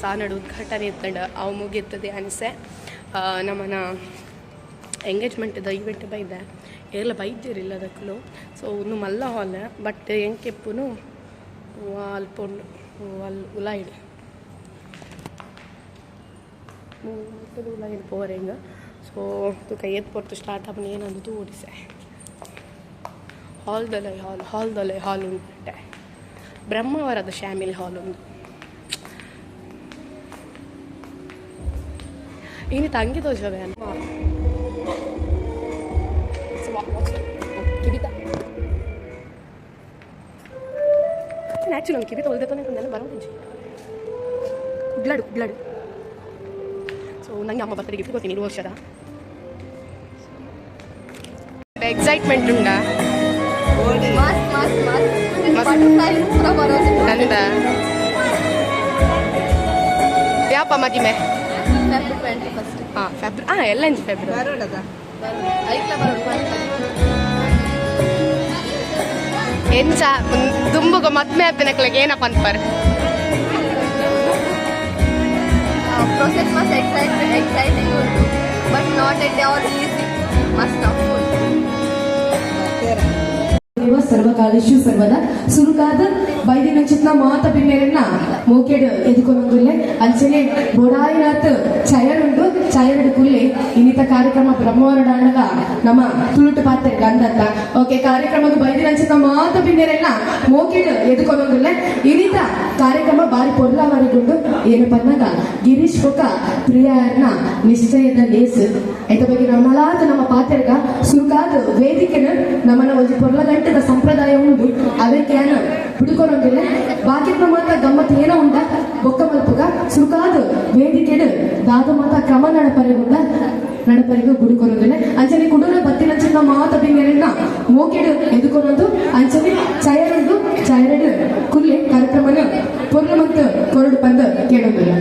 ದೇವಸ್ಥಾನಡ್ ಉದ್ಘಾಟನೆ ಇತ್ತಂಡ ಅವು ಮುಗಿತ್ತದೆ ಅನಿಸೆ. ನಮನ ಎಂಗೇಜ್ಮೆಂಟ್ದ ಇವೆಂಟ್ ಬೈದೆ ಏರ್ಲ ಬೈದ್ಯರಿಲ್ಲ ದಕ್ಕಲು. ಸೊ ಉಂದು ಮಲ್ಲ ಹಾಲ್ ಬಟ್ ಎಂಕೆಪ್ಪುನು ಅಲ್ಪ ಉಂಡು ಅಲ್ ಉಲಾಯಿಡ್ ಉಲಾಯಿಡ್ ಪೋವರೆಂಗ್. ಸೊ ತುಕ ಏತ್ ಪೊರ್ತು ಸ್ಟಾರ್ಟ್ ಆಪುನ ಏನಂದು ತೂಡಿಸೆ. ಹಾಲ್ದಲೆ ಹಾಲ್ ಹಾಲ್ದಲೆ ಹಾಲ್ ಉಂಟೆ ಬ್ರಹ್ಮಾವರದ ಶ್ಯಾಮಿಲ್ ಹಾಲ್ ಉಂದು. ಇನಿ ತಂಗಿ ತೋಜವೆ ಕಿವಿತ ಆ್ಯಕ್ಚುಲಿ ಕಿವಿ ತೊಳೆದೇ ಬರೋದು ಕುಡ್ಲಾಡು ಕುಡ್ಲಾಡು. ಸೊ ನನಗೆ ಅಮ್ಮ ಬರ್ತಡೆ ಗಿಫ್ಟ್ ಕೊಡ್ತೀನಿ 2 ವರ್ಷದ ಎಕ್ಸೈಟ್ಮೆಂಟ್ ಉಂಡಾ ನಂದ ಯಾಪ ಮದಿಮೆ? ಹಾಂ ಫೆಬ್ರವರಿ, ಹಾಂ ಎಲ್ಲ ಫೆಬ್ರವರಿ. ಎಂಚ ದುಂಬುಗ ಮದ್ಮೆ ಆಪಿನಕ್ಲೆಗ್ ಏನಪ್ಪ ಅನ್ಪರ್? Process must exciting ಉಂಟು, but not at all easy, must tough. ಸರ್ವಕಾಲೇಶು ಸರ್ವದ ಸುರುಕಾದ ಬೈದಿನ ಚಿತ್ನ ಮಾತ ಬಿನ್ನೆರನ್ನ ಮೋಕೆಡ್ ಎದುಕೊನೊಂದುಲ್ಲೆ. ಅಂಚನೆ ಬೋಡಾಯಿನಾತ್ ಚಯರುಂಡು ಚಯರುಡು ಕುಲ್ಲೆ ಇನ್ನಿತ ಕಾರ್ಯಕ್ರಮ ಬ್ರಹ್ಮವರಡಾಂಡಲ ನಮ್ಮ ತುಳುಟು ಪಾತ್ರೆ ಗಂಧತ್ತ. ಓಕೆ, ಕಾರ್ಯಕ್ರಮದ ಬೈದಿನ ಚಿತ್ನ ಮಾತ ಬಿನ್ನೆರೆಲ್ಲ ಮೋಕೆಡ್ ಎದುಕೊನೊಂದುಲ್ಲೆ. ಇನ್ನಿತ ಕಾರ್ಯಕ್ರಮ ಬಾರಿ ಪೊರ್ಲವರೆಗುಂಡು. ಏನು ಪನ್ನಾಗ ಗಿರೀಶ್ ಬೊಕ ಪ್ರಿಯಾರ್ನ ನಿಶ್ಚಯದ ಲೇಸ್ ಐತ ಬಗ್ಗೆ ನಮ್ಮಲಾದ ನಮ್ಮ ಪಾತೆರ್ಗ ಸುರುಕಾದ ವೇದಿಕೆನ ನಮ್ಮನ ಒಂಜಿ ಪೊರ್ಲಗಂಟದ ಸಂಪ್ರದಾಯ ಉಂಡು ಅದಕ್ಕೆ ಬಿಡುಕೊರೊಂದಿಲ್ಲ. ಬಾಕಿತ್ನ ಮಾತ ಗಮ್ಮತ್ ಏನೋ ಉಂಡ ಬೊಕ್ಕ ಮಲ್ಪುಗ ಸುರುಕಾದ ವೇದಿಕೆಡ್ ದಾದ ಮಾತ ಕ್ರಮ ನಡಪರೆಗುಂಡ ನಡಪರಿಗೂ ಗುಡುಕೊರೊಂದಿಲ್ಲ. ಅಂಚನೆ ಕುಡೂರ ಬತ್ತಿನಂಚಿನ ಮಾತ ಬಿಂಗೆರನ್ನ ಮೋಕೆಡ್ ಎದುಕೊರೊಂದು ಅಂಚನೆ ಚಯರುಂಡು ಚಯರಡು ಕುಲ್ಲೆ ಕಾರ್ಯಕ್ರಮನ ಪೊರ್ಲು ಮತ್ತು ಕೊರಡು ಪಂದ ಕೇಳೊಂದಿಲ್ಲ.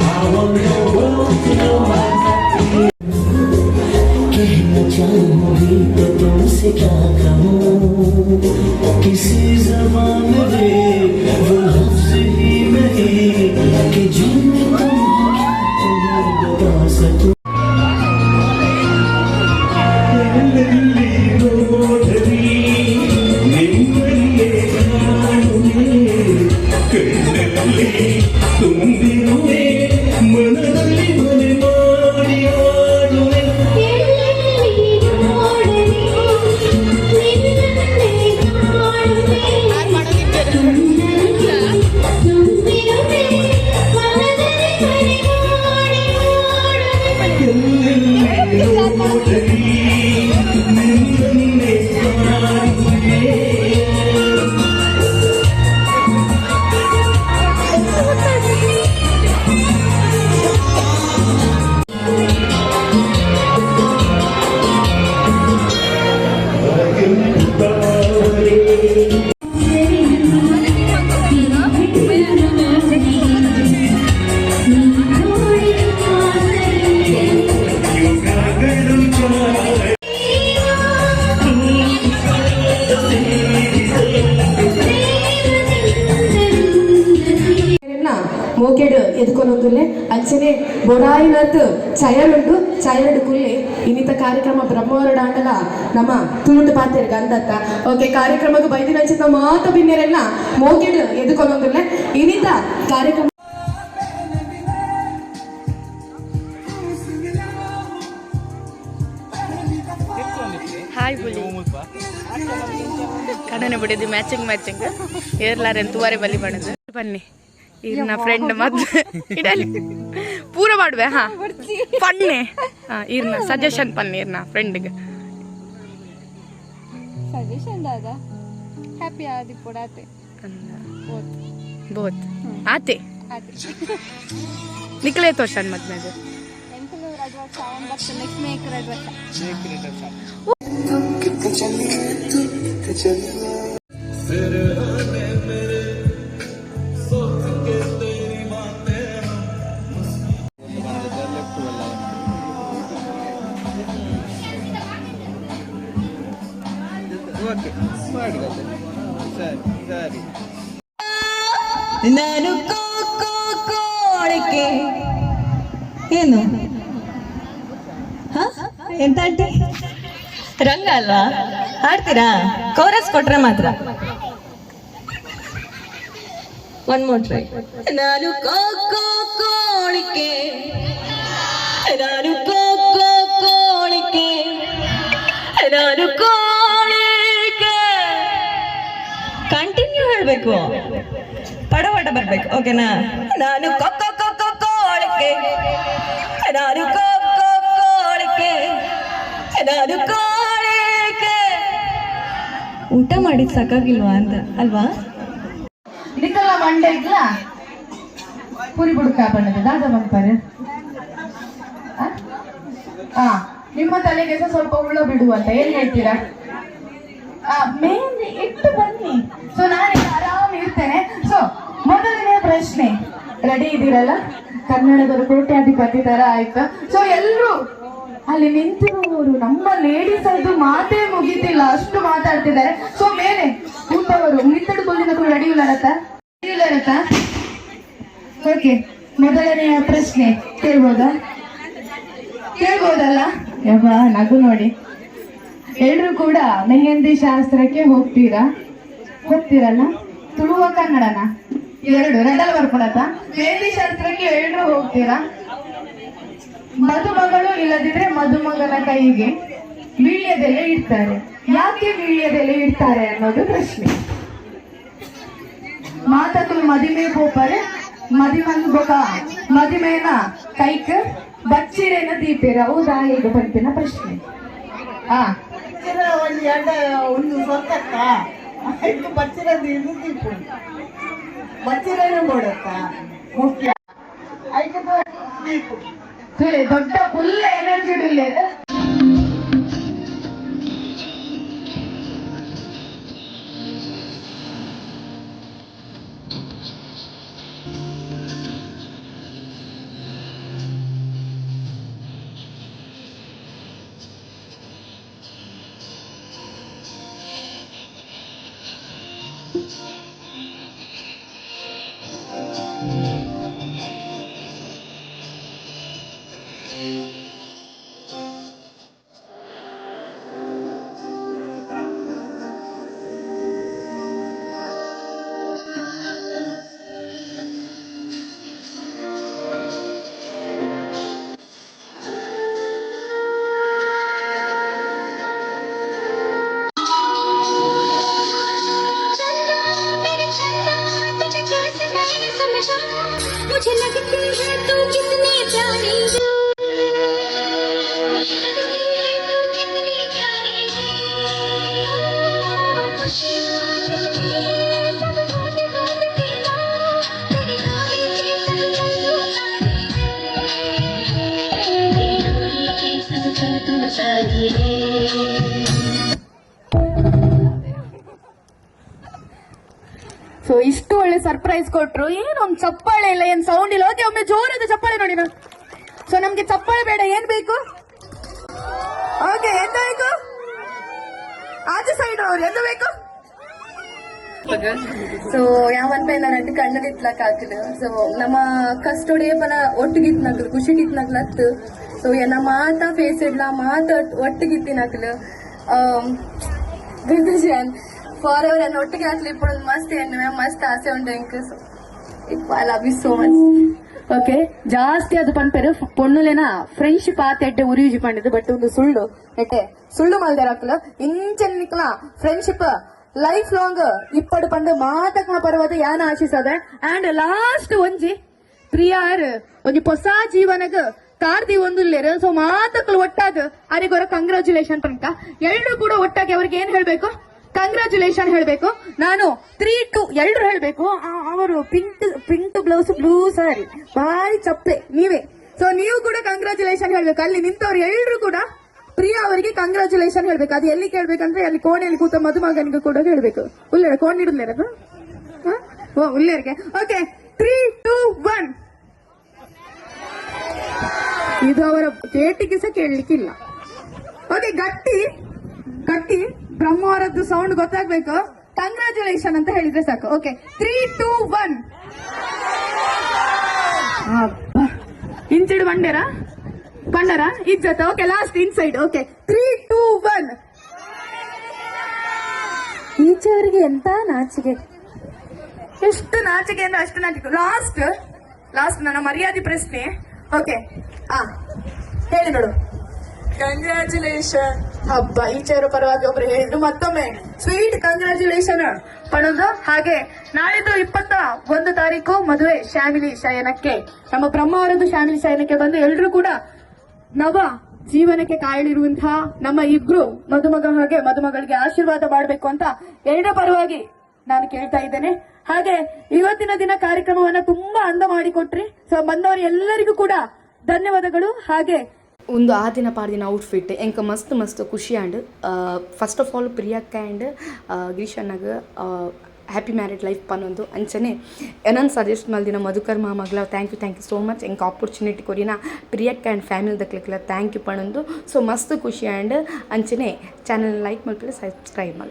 I want the world to know my जबान रे वो लफ्ज ही नहीं कि जो मैं तुम्हें बता सकूं। ನಿಮ್ಮಲ್ಲೇ ಕಾಣುವೆ, ಕಣ್ಣಲ್ಲಿ ತುಂಬಿರುವೆ, ಮನದಲ್ಲಿ ಮನೆ ಮಾಡಿ ಆಡುವೆ. ಎಲ್ಲೆಲ್ಲಿ ನೋಡಲಿ ನಿನ್ನನ್ನೇ ಕಾಣುವೆ. ಮೋಕೆಡ್ ಎದ್ಕೊನೊಂದುಲ್ಲೆ ಅಂಚನೆ ಬೊಡಾಯಿನಾತ್ ಚಯರುಂಡು ಚಯರ್ಡ್ ಕುಲ್ಲೆ ಇನ್ನಿತ ಕಾರ್ಯಕ್ರಮ ಬ್ರಹ್ಮವರಡ ಆಂಡಲ ನಮ್ಮ ತುಳುಟು ಪಾತೆರ್ ಗಂಧತ್ತ. ಓಕೆ, ಕಾರ್ಯಕ್ರಮಕ್ಕೆ ಬೈದಿನ ಅಂಚಿನ ಮಾತ ಬಿನ್ನೆರೆಲ್ಲ ಮೋಕೆಡ್ ಎದ್ಕೊನೊಂದುಲ್ಲೆ ಇನ್ನಿತ ಕಾರ್ಯಕ್ರಮ. ಹಾಯ್ ಬುಲಿ ಕಡನೆ ಬಿಡಿದ್ದು ಮ್ಯಾಚಿಂಗ್ ಮ್ಯಾಚಿಂಗ್ ಏರ್ಲಾರೆ ತುವಾರೆ ಬಲಿ ಬಣ್ಣದು. ಬನ್ನಿ, ಈರ್ನ ಫ್ರೆಂಡ್ ಮದ್ದು ಇಡಲಿ ಪೂರ ಮಾಡುವೆ. ಹಾ, ಪನ್ನೆ. ಹಾ, ಈರ್ನ ಸಜೆಷನ್ ಪನ್ನೆ ಈರ್ನ ಫ್ರೆಂಡ್ಗೆ. ಸಜೆಷನ್ ದಾದ? ಹ್ಯಾಪಿ ಆದಿ ಪೊಡಾತೆ. ಬೋತ್. ಬೋತ್ ಆತೆ. ಆತೆ. ನಿಕ್ಲೆ ತೋರ್ಸನ್ ಮದ್ಮೆದು. ಎಂಕಲು 2 ವರ್ಷ, 1 ವರ್ಷ, ನೆಕ್ಸ್ಟ್ ಮೇಕ್ 2 ವರ್ಷ. ಓಕೆ, ಮಾಡಿ. ಸರಿ ಸರಿ. ನಾನು ಕೋ ಕೋ ಕೋಳಿಕೆ. ಏನು? ಹ? ಎಂತ ಆಂಟಿ? ರಂಗ ಅಲ್ವಾ? ಹಾಡ್ತೀರಾ? ಕೋರಸ್ ಕೊಟ್ರೆ ಮಾತ್ರ. One more try. ನಾನು ಕೋ ಕೋ ಕೋಳಿಕೆ, ನಾನು ಕೋ ಕೋ ಕೋಳಿಕೆ, ನಾನು ಕೋಳಿಕೆ. ಕಂಟಿನ್ಯೂ ಹೇಳ್ಬೇಕು, ಪಡವಟ ಬರ್ಬೇಕು, ಓಕೆನಾ? ನಾನು ಕೊಕ್ಕ ಕೊಕ್ಕ ಕೋಳಿಕೆ, ನಾನು ಕೊಕ್ಕ ಕೋಳಿಕೆ, ನಾನು ಕೋಳಿಕೆ. ಊಟ ಮಾಡಿದ್ ಸಾಕಾಗಿಲ್ವಾ ಅಂತ ಅಲ್ವಾ? ನಿಕಲ ಮಂಡೆಗ್ಲ ಪುರಿ ಬುಡ್ಕ ಬಣ್ಣದ ದಾದ ಬಂಪಾರೆ. ಆ ನಿಮ್ಮ ತಲೆಗೆ ಸಹ ಸ್ವಲ್ಪ ಹುಳ ಬಿಡುವಂತ ಏನ್ ಹೇಳ್ತೀರಾ? ಆ ಮೆಹಂದಿ ಇಟ್ಟು ಬನ್ನಿ. ಸೊ ನಾನೀಗ ಆರಾಮ್ ಇರ್ತೇನೆ. ಸೊ ಮೊದಲನೇ ಪ್ರಶ್ನೆ, ರೆಡಿ ಇದ್ದೀರಲ್ಲ? ಕನ್ನಡದವರು ಕೋಟ್ಯಾಧಿಪತಿ ತರ ಆಯ್ತು. ಸೊ ಎಲ್ರು ಅಲ್ಲಿ ನಿಂತಿರುವವರು, ನಮ್ಮ ಲೇಡೀಸ್ ಅದು ಮಾತೇ ಮುಗೀತಿಲ್ಲ, ಅಷ್ಟು ಮಾತಾಡ್ತಿದ್ದಾರೆ. ಸೊ ಮೇಲೆ ಕೂತವರು ನಿಂತಡು ಬೋಲಿನಕ್ಕೂ ರೆಡಿ ಇಲ್ಲ. ರೆಡಿ ಇಲ್ಲ. ಓಕೆ, ಮೊದಲನೆಯ ಪ್ರಶ್ನೆ ಕೇಳ್ಬೋದಾ? ಕೇಳ್ಬೋದಲ್ಲ? ಯಬ್ಬಾ, ನಗು ನೋಡಿ. ಎಲ್ರು ಕೂಡ ಮೆಹಂದಿ ಶಾಸ್ತ್ರಕ್ಕೆ ಹೋಗ್ತೀರಾ? ಹೋಗ್ತೀರಲ್ಲ? ತುಳುವ ಕನ್ನಡನ ಎರಡು ರಡಲ್ ಬರ್ಕೊಳತ್ತ. ಮೆಹಂದಿ ಶಾಸ್ತ್ರಕ್ಕೆ ಎಲ್ರು ಹೋಗ್ತೀರಾ? ಮದುಮಗಳು ಇಲ್ಲದಿದ್ರೆ ಮದುಮಗನ ಕೈಗೆ ವೀಳ್ಯದೆಲೆ ಇಡ್ತಾರೆ. ಯಾಕೆ ವೀಳ್ಯದೆಲೆ ಇಡ್ತಾರೆ ಅನ್ನೋದು ಪ್ರಶ್ನೆ. ಮಾತಕುಲು ಮದಿಮೆ ಪೋಪರೆ, ಮದಿಮನ್ ಬೊಕ ಮದಿಮೇನ ಕೈಕ್ ಬಚ್ಚಿರೇನ ದೀಪೇರ, ಹೌದಾ? ಈಗ ಪನ್ಪಿನ ಪ್ರಶ್ನೆ. ಆ ಬಚ್ಚಿರ ಒಂಜಿ ಎಡ್ಡೆ ಒಂದು ಸೊತ್ತಕ್ಕ ಐಕ್ ಬಚ್ಚಿರ ಇದು ದೀಪು ಬಚ್ಚಿರನು ಬೋಡತ್ತ ಮುಖ್ಯ ಐಕ್ ದೀಪು. ತುಲೆ ದೊಡ್ಡ ಫುಲ್ ಎನರ್ಜಿ ಇಲ್ಲ. मुझे लगती है तू कितनी प्यारी, लगती है तू कितनी प्यारी। खुशियाँ मिलती है सब ढूंढ ढूंढ के ना, तेरी डोली के संग चल तू सारी रे, तेरी डोली के संग चल तू सारी रे। ಸೊ ಇಷ್ಟು ಒಳ್ಳೆ ಸರ್ಪ್ರೈಸ್ ಕೊಟ್ರು. ಏನು ಒಂದ್ ಚಪ್ಪಾಳೆ ಇಲ್ಲ, ಏನ್ ಸೌಂಡ್ ಇಲ್ಲ. ಓಕೆ, ಒಮ್ಮೆ ಜೋರದ ಚಪ್ಪಾಳೆ ನೋಡಿ ನಾವು. ಸೊ ನಮ್ಗೆ ಚಪ್ಪಾಳೆ ಬೇಡ, ಏನ್ ಬೇಕು? ಓಕೆ, ಎಂತ ಬೇಕು? ಆಚೆ ಸೈಡ್ ಅವ್ರು ಎಂತ ಬೇಕು? ಸೊ ಯಾವನ್ ರಡ್ಡ್ ಕಣ್ಣು ದಿತ್ಲಕ್ ಹಾಕಿದ್. ಸೊ ನಮ್ಮ ಕಷ್ಟೊಡೆ ಪಲ ಒಟ್ಟಿಗಿತ್ನಕ್ಲು, ಖುಷಿಟಿತ್ನಕ್ಲು ಅತ್ತು. ಸೊ ಎನ್ನ ಮಾತ ಫೇಸ್ ಇಡ್ಲ ಮಾತ ಒಟ್ಟಿಗಿತ್ತಿನಕ್ಲು. ಫಾರ್ ಎವರ್ ಎನ್ನ ಒಟ್ಟಿಗೆ ಹಾಕ್ಲಿ ಇಪ್ಪೊಂದು ಮಸ್ತ್ ಎನ್ನುವೆ, ಮಸ್ತ್ ಆಸೆ ಉಂಟು ಎಂಕ್. So I love you so much. Okay, ಜಾಸ್ತಿ ಅದು ಪನ್ಪೆರು ಪೊಣ್ಣುಲೆನ ಫ್ರೆಂಡ್ಶಿಪ್ ಆತ ಎಡ್ಡೆ ಉರಿಯೂಜಿ ಪಂಡಿದ್ದು. ಬಟ್ ಒಂದು ಸುಳ್ಳು, ಎಟ್ಟೆ ಸುಳ್ಳು ಮಲ್ದೆರಾಕ್ಲ. ಇಂಚೆನ್ ನಿಕ್ಲ ಫ್ರೆಂಡ್ಶಿಪ್ ಲೈಫ್ ಲಾಂಗ್ ಇಪ್ಪಡು ಪಂಡು ಮಾತಕ್ನ ಪರವಾದ ಯಾನ ಆಶಿಸದೆ. ಅಂಡ್ ಲಾಸ್ಟ್ ಒಂಜಿ ಪ್ರಿಯಾರ್ ಒಂಜಿ ಹೊಸ ಜೀವನಗ ಕಾರ್ದಿ ಒಂದುಲ್ಲೇರು. ಸೊ ಮಾತಕ್ಲು ಒಟ್ಟಾದ ಅರಿಗೊರ ಕಂಗ್ರಾಚುಲೇಷನ್ ಪಂಕ. ಎಲ್ರು ಕೂಡ ಒಟ್ಟಾಗಿ ಅವ್ರಿಗೆ ಏನ್ ಹೇಳ್ಬೇಕು? ಕಂಗ್ರಾಚುಲೇಷನ್ ಹೇಳ್ಬೇಕು. ನಾನು 3, 2 ಎಲ್ರು ಹೇಳ್ಬೇಕು. ಅವರು ಪಿಂಕ್ ಪಿಂಕ್ ಬ್ಲೌಸ್, ಬ್ಲೂ ಸಾರಿ, ಭಾರಿ ಚಪ್ಪೆ ನೀವೇ. ಸೊ ನೀವು ಕೂಡ ಕಂಗ್ರಾಚುಲೇಷನ್ ಹೇಳ್ಬೇಕು. ಅಲ್ಲಿ ನಿಂತವ್ರು ಎಲ್ರು ಕೂಡ ಪ್ರಿಯಾ ಅವರಿಗೆ ಕಂಗ್ರಾಚುಲೇಷನ್ ಹೇಳ್ಬೇಕು. ಅದು ಎಲ್ಲಿ ಕೇಳ್ಬೇಕಂದ್ರೆ, ಅಲ್ಲಿ ಕೋಣೆಯಲ್ಲಿ ಕೂತ ಮದುಮಗನಿಗೂ ಕೂಡ ಹೇಳ್ಬೇಕು. ಉಲ್ಲೇರ ಕೋಣೆ ಇಡುದ್ಲೇರ? ಓ, ಉಲ್ಲೇರಿಗೆ. ಓಕೆ, 3, 2, 1. ಇದು ಅವರ ಕೇಟಿಗೆ ಸಹ ಕೇಳಲಿಕ್ಕಿಲ್ಲ. ಓಕೆ, ಗಟ್ಟಿ ಗಟ್ಟಿ ಬ್ರಹ್ಮವರದ್ದು ಸೌಂಡ್ ಗೊತ್ತಾಗ್ಬೇಕು. ಕಂಗ್ರಾಚುಲೇಷನ್ ಅಂತ ಹೇಳಿದ್ರೆ ಸಾಕು. Okay, 3, 2, 1. ಇಂಚಿಡು ಬಂಡೇರ ಬಂಡರ ಇಜ್ಜತ. Okay, last inside. Okay, 3, 2, 1. ಈಚೆಯವರಿಗೆ ಎಂತ ನಾಚಿಕೆ! ಎಷ್ಟು ನಾಚಿಕೆ ಅಂದ್ರೆ ಅಷ್ಟು ನಾಚಿಕೆ. ಲಾಸ್ಟ್ ಲಾಸ್ಟ್ ನನ್ನ ಮರ್ಯಾದೆ ಪ್ರಶ್ನೆ. ಓಕೆ, ಆ ಹೇಳಿ ನೋಡು. ಕಂಗ್ರ್ಯಾಚುಲೇಷನ್. ಹಬ್ಬ ಈಚೆಯವರ ಪರವಾಗಿ ಒಬ್ರು ಹೇಳಿದ್ರು. ಮತ್ತೊಮ್ಮೆ ಸ್ವೀಟ್ ಕಂಗ್ರಾಚುಲೇಷನ್ ಪಣದು. ಹಾಗೆ ನಾಳಿದ್ದು 21 ತಾರೀಕು ಮದುವೆ. ಶ್ಯಾಮಿಲಿ ಶಯನಕ್ಕೆ, ನಮ್ಮ ಬ್ರಹ್ಮ ಅವರದ್ದು ಶ್ಯಾಮಿಲಿ ಶಯನಕ್ಕೆ ಬಂದು ಎಲ್ಲರೂ ಕೂಡ ನವ ಜೀವನಕ್ಕೆ ಕಾಯಲಿರುವಂತಹ ನಮ್ಮ ಇಬ್ರು ಮದುಮಗ ಹಾಗೆ ಮದುಮಗಳಿಗೆ ಆಶೀರ್ವಾದ ಮಾಡಬೇಕು ಅಂತ ಎರಡರ ಪರವಾಗಿ ನಾನು ಕೇಳ್ತಾ ಇದ್ದೇನೆ. ಹಾಗೆ ಇವತ್ತಿನ ದಿನ ಕಾರ್ಯಕ್ರಮವನ್ನ ತುಂಬಾ ಅಂದ ಮಾಡಿಕೊಟ್ರಿ. ಸೊ ಬಂದವರು ಎಲ್ಲರಿಗೂ ಕೂಡ ಧನ್ಯವಾದಗಳು. ಹಾಗೆ ಒಂದು ಆ ದಿನ ಪಾಡ್ದಿನ ಔಟ್ಫಿಟ್ ಎಂಕ ಮಸ್ತ್ ಮಸ್ತ್ ಖುಷಿ ಆಂಡ್. ಫಸ್ಟ್ ಆಫ್ ಆಲ್ ಪ್ರಿಯಕ್ಕ ಆ್ಯಂಡ್ ಗಿರೀಶ್ ಅಣ್ಣಗ್ ಹ್ಯಾಪಿ ಮ್ಯಾರಿಡ್ ಲೈಫ್ ಪನೊಂದು. ಅಂಚನೆ ಎನನ್ ಸಜೆಸ್ಟ್ ಮಲ್ದಿನ ಮಧುಕರ್ ಮಾಮಗ್ಲ thank you, thank you so much. ಎಂಕ್ ಆಪರ್ಚುನಿಟಿ ಕೊರಿನ ಪ್ರಿಯಕ್ಕ ಆ್ಯಂಡ್ ಫ್ಯಾಮಿಲಿ ದಕ್ಲೆಕ್ಲ thank you ಪಣೊಂದು. ಸೊ ಮಸ್ತ್ ಖುಷಿ ಆಂಡ್. ಅಂಚನೆ ಚಾನಲ್ ಲೈಕ್ ಮಲ್ಪಲೆ, ಸಬ್ಸ್ಕ್ರೈಬ್ ಮಲ್ಪಲೆ.